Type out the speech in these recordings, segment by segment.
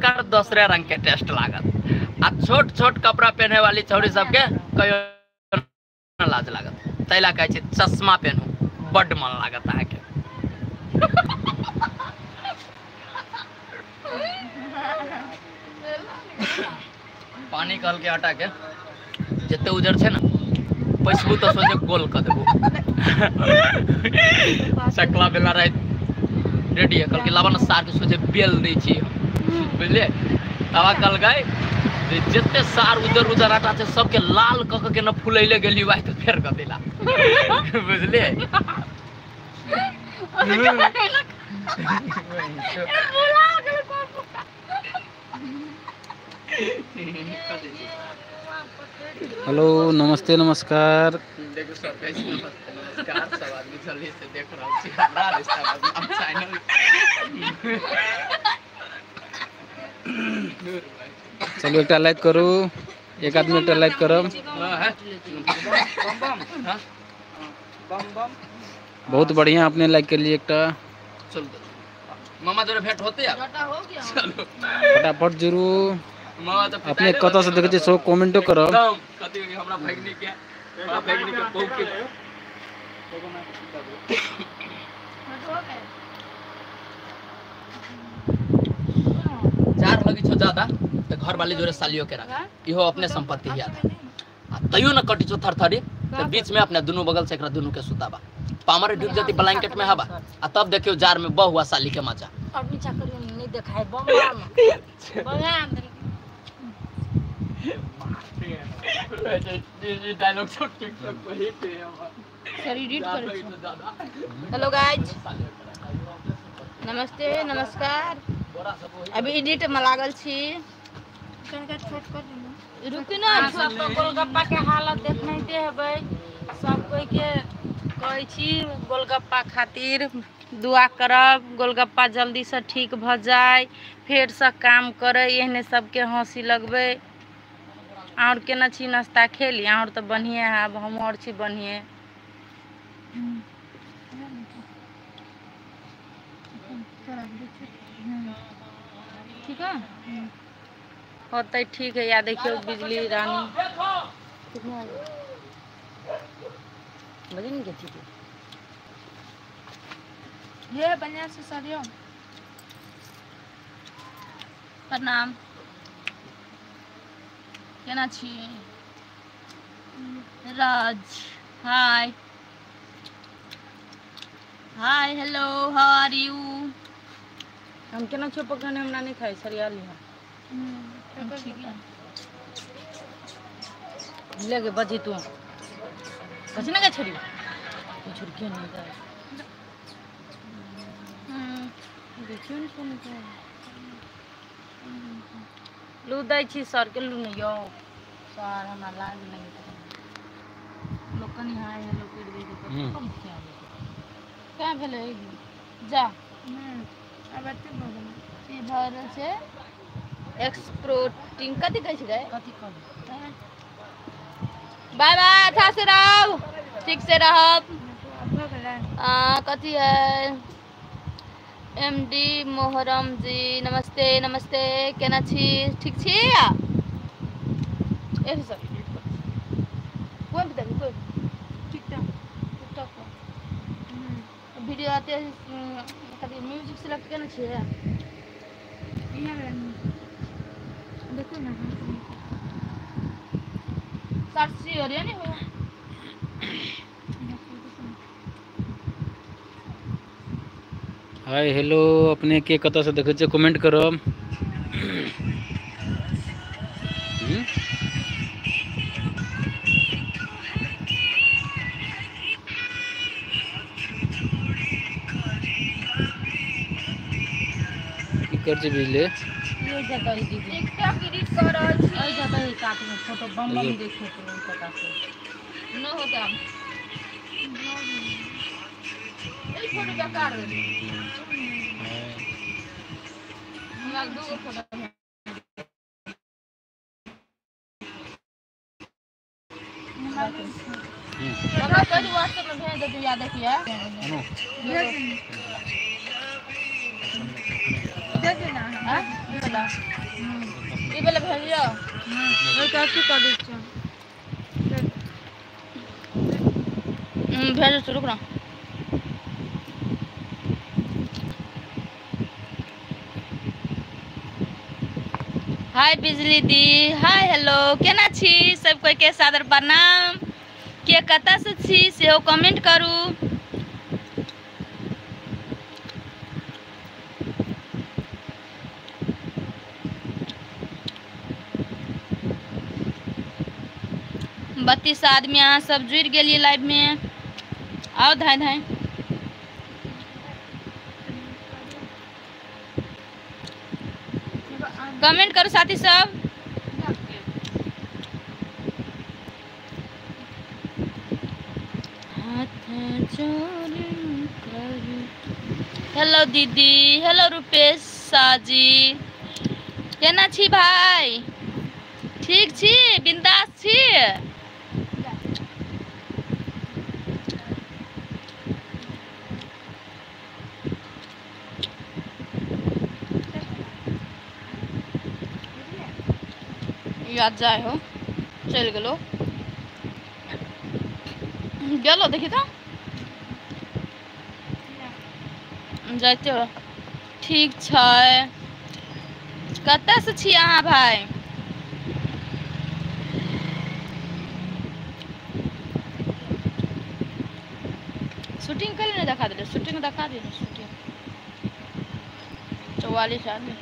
तकर दोसरे रंग के टेस्ट लागत। आ छोट छोट कपड़ा पहने वाली छौड़ी सबके कहियो न लाज लागत। तै ला कहै छै चश्मा पहनू, बड्ड मन लागत अहाँके। पानी कहलकै आटा के जते उजर छै ने पैसबू तऽ सोचे गोल कऽ देबू। चकला बेलना रहै रेडी है, कहलकै लाबऽ ने सार के सोचे बेल दै छी हम, बुझलियै। तब कहलकै जे जते सार उजर उजर आटा छै सबके लाल कऽ कऽ के न फुलैले गेली वाह तऽ फेर कऽ देला, बुझलियै। हेलो नमस्ते नमस्कार। देखो सब कैसे नमस्ते नमस्कार, सब आदमी जल्दी से देख रहल छी हमरा रिश्ता बदनाम चैनल। चलू एकटा लाइक करू, एक आदमी एकटा लाइक करब। बहुत बढ़िया अपने लाइक के लिए एकटा। चल मामा जोरे भेंट होते यार, चलो फटाफट जुड़ू। अपने कतऽ से देखै छी सो कमेंटो करब। कथी हमरा भगनी के, हमरा भगनी के बहु के चार लगे छो ज्यादा तो घर वाले जोरे सालियो के रख, इहो अपने संपत्ति ही आधा। आ तैयो न कटी छो थरथरी तो बीच में अपने दुनू बगल से एकरा दुनू के सुताबा, पामर डूब जती ब्लैंकेट में हवा। आ तब देखियो जार में बहुआ साली के मजा। और नीचा करियो नहीं देखाय बम बम बम डायलॉग सब टिकटॉक पर हिट है हमारा। सर एडिट करै छी। हेलो गाइस नमस्ते नमस्कार। अभी एडिट में लागल छी। कनका छोट कर दिनु, रुकि ना। सब तो गोलगप्पा के हालत देखनाइते हेबै। सब कोई के कहै छी गोलगप्पा खातिर दुआ करब, गोलगप्पा जल्दी से ठीक भ जाय, फेर से काम करे, एहने सबके हंसी लगबै। और केना छी नाश्ता खेली? और तो बढ़िया है, अब हम और छी बढ़िया। ठीक है होते ठीक है। या देखियो बिजली रानी कितना बजे नहीं गई थी ये बढ़िया से सरियो। प्रणाम, केना छी Raj? Hi hi hello how are you. हम केना छो पकड़ने हमरा नहीं खाई सरिया लिहा। ठीक है ले बजी तू बजी ना के छोड़ी छोड़ी क्यों नहीं जाए? देखियो ने कोन के लू दै छी सर के लू नहीं यो सर हमरा लाज नहीं लोग कनी हाय हेलो कर दै छै कम क्या का भेलै जा। अब एते भऽ गेलै ई भऽ रहल छै एक्सपोर्टिंग कथी कहै छै गै? कथी कहै? बाय बाय, अच्छा से रहब, ठीक से रहब। कथी है एमडी मोहरम जी नमस्ते नमस्ते, केना छी? ठीक छी? एक सब कोई भी देखी कोई टिकटॉक टिकटॉक पर वीडियो आते हैं कभी म्यूजिक सिलेक्ट केना छी? देखो ना साक्षी हो रही नहीं हो। हाय हेलो, अपने के कतऽ से देखै छियै कमेंट करब। की कर छी बिजली? ये जगह दीदी टिकटॉक एडिट कर रहल छी। एहि जगह ही काट में फोटो बम बम देखो तो पता से न होता ए फोटो बेकार है। हमरा दू गो फोटो हमरा कहि व्हाट्सएप में भेज दे याद देखिए। दे दे ना। हां ई वाला, ई वाला भेजियो। ओ काकी कर दै छियै। भेजो, रुक ना। हाय बिजली दी, हाय हेलो, केना छी? सब कोई के सादर प्रणाम। के कतऽ से छी सेहो कमेंट करू। 32 आदमी अहाँ सब जुड़ि गेलियै लाइव में। आओ धाय धाय। कमेंट करो साथी सब। हाथ जोड़ कर। हेलो दीदी, हेलो रूपेश साजी, केना छी भाई? ठीक छी? बिंदास छी? याद जाए हो, चल गेलो गेलो, देखी तो जाइते हो। ठीक छै। कतऽ से छी अहाँ भाई? शूटिंग कर नहीं दिखा दे, शूटिंग दिखा दे, शूटिंग 44 आदमी।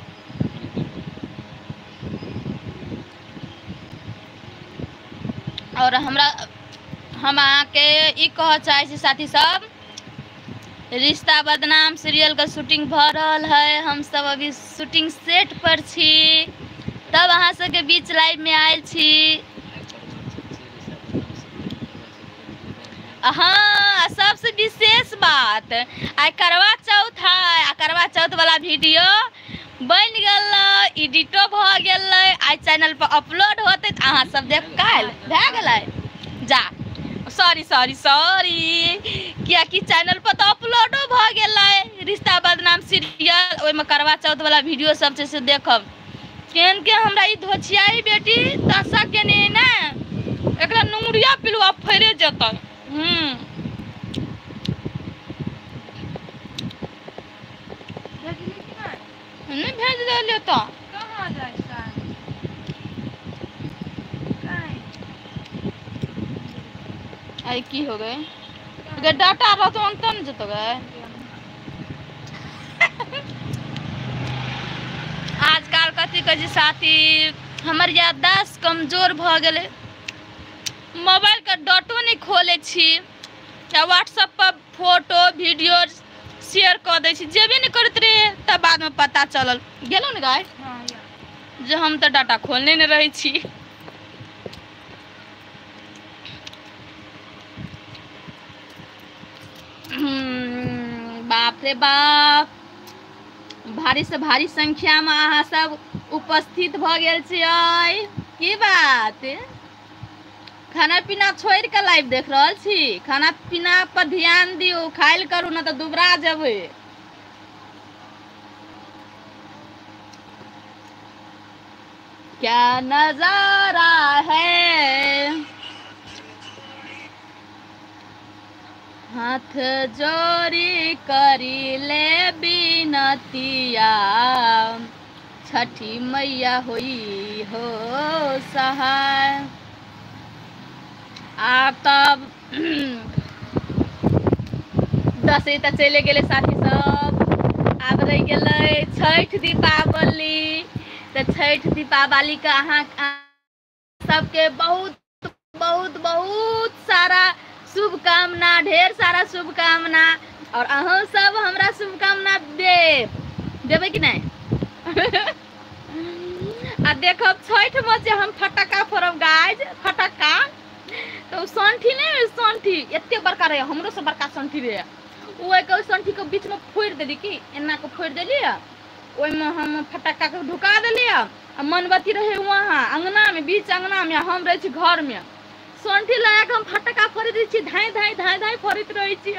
और हमरा हम अहाँके ई कहऽ चाहै छी साथी सब, रिश्ता बदनाम सीरियल के शूटिंग भऽ रहल है। हम सब अभी शूटिंग सेट पर छी, तब अहाँ सबके बीच लाइव में आयल छी। हाँ, सबसे विशेष बात, आइ करवा चौथ है, आ करवा चौथ वाला वीडियो बनि गेलै, एडिटो भऽ गेलै, आइ चैनल पर अपलोड होतै तऽ अहाँ सब देख काल्हि भए गेलै। जा सॉरी सॉरी सॉरी, कियाकि चैनल पर तऽ अपलोडो भऽ गेलै रिश्ता बदनाम सीरियल, ओहिमे करवा चौथ वाला वीडियो सब छै से देखब। केहन के हमरा ई धोछियाई बेटी दशा केने ने, एकरा नुंगरिया पिलुआ फैरे जेतै। नहीं भेज देलियो तो कहाँ जाइ छै? आई की हो गए? अगर डाटा रहतो अंत न जतो गए। आजकल कथी कहै छै साथी, हमर याददाश्त कमजोर भऽ गेलै, मोबाइल के डाटो नहीं खोलै छी, या व्हाट्सएप पर फोटो वीडियो शेयर कऽ दै छी, जेबे नहीं करैत रहे, तब बाद में पता चलल गेलो ने गाय जे हम तऽ डाटा खोलने नहीं रहै छी। बाप रे बाप, भारी से भारी संख्या में अहाँ सब उपस्थित भऽ गेल छियै। की बात, खाना पीना छोड़ि के लाइव देख रहल छी? खाना पीना पर ध्यान दियौ, खायल करू ना तऽ दुबरा जेबै। क्या नजारा है, हाथ जोड़ी करी ले बिनतिया, छठी मैया होई हो सहाय। आब तब दसैँ तऽ चलि गेलै साथी सब, आब रहि गेलै छठि दीपावली। तऽ छठि दीपावलीके अहाँ सबके बहुत बहुत बहुत सारा शुभकामना, ढेर सारा शुभकामना। और अहूँ सब हमरा शुभकामना देब, देबै कि नहि? आ देखब छठिमे जे हम फटक्का फोड़ब गाइज, फटक्का तो सौंठी नहीं, सौंठी एते बड़का रहे, हमरो से बड़का सौंठी रहे, ओहि सौंठी के बीच में फोड़ि देली, कि एना के फोड़ि देली, ओहिमे हम फटक्का के ढुका देली, आ मोमबत्ती रहे वहाँ अंगना में, बीच अंगना में, हम रहै छी घर में, सौंठी लगा के हम फटक्का फोड़ि दै छी, धाँइ धाँइ धाँइ धाँइ फोड़ैत रहै छी।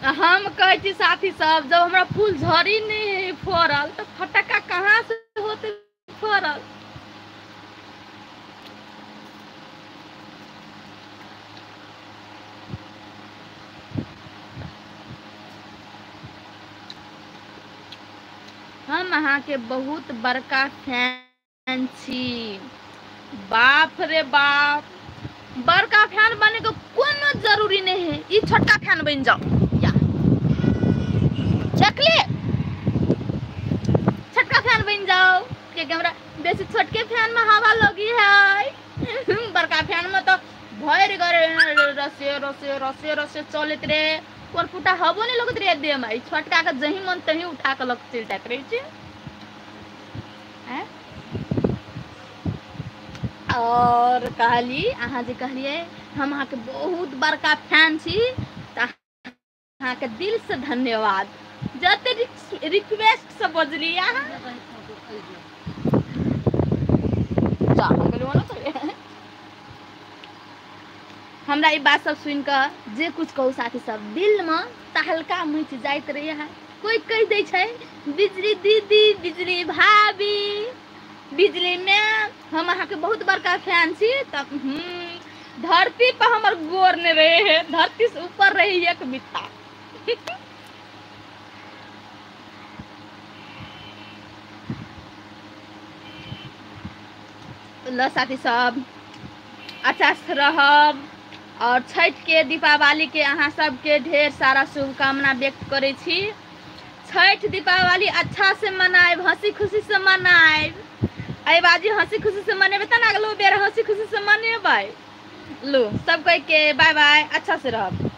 हम कहै छी साथी सब, जब हमरा फूल झड़ी नहीं फड़ल तो फटक्का कहाँ से होते फड़ल। हम अहाँके बहुत बड़का फैन छी। बाप रे बाप, बड़का फैन बने के कोनो जरूरी नहीं है, ई छोटका फैन बन जाओ। या देखले छोटका फैन बन जाओ, क्योंकि हमरा बेसी छोटके फैन में हवा लगी है। बड़का फैन में तो भर गए रसे रसे रसे रसे चलत रे, और फुटा हवो नहीं लगत रे देह में। छोटका के जही मन तही उठा के लग चल जात रहे छे। और कहली अहाँ जे कहलिए हम अहाँ के बहुत बड़का फैन छी, त अहाँ के दिल से धन्यवाद। जते रिक्वेस्ट से बजली अहाँ। हमरा ई बात सब सुन के जे कुछ कहू साथी सब, दिल में तहलका मच जाइत रहे है। कोई कह दै छै बिजली दीदी, बिजली भाभी, बिजली मैम, हम अहाँ के बहुत बड़का फैन छी। तब धरती पर हमर गोर नहीं रहे है, धरती से ऊपर रही एक बित्ता। ल साथी सब अच्छा से रहब और छठ के दीपावली के अहाँ सबके ढेर सारा शुभकामना व्यक्त करै छी। छठ दीपावली अच्छा से मनायब, हंसी खुशी से मनायब। एहि बाजी हंसी खुशी से मनेबै तब ने अगलो बेर हंसी खुशी से मनेबै। लो सब कह के बाय बाय, अच्छा से रहब।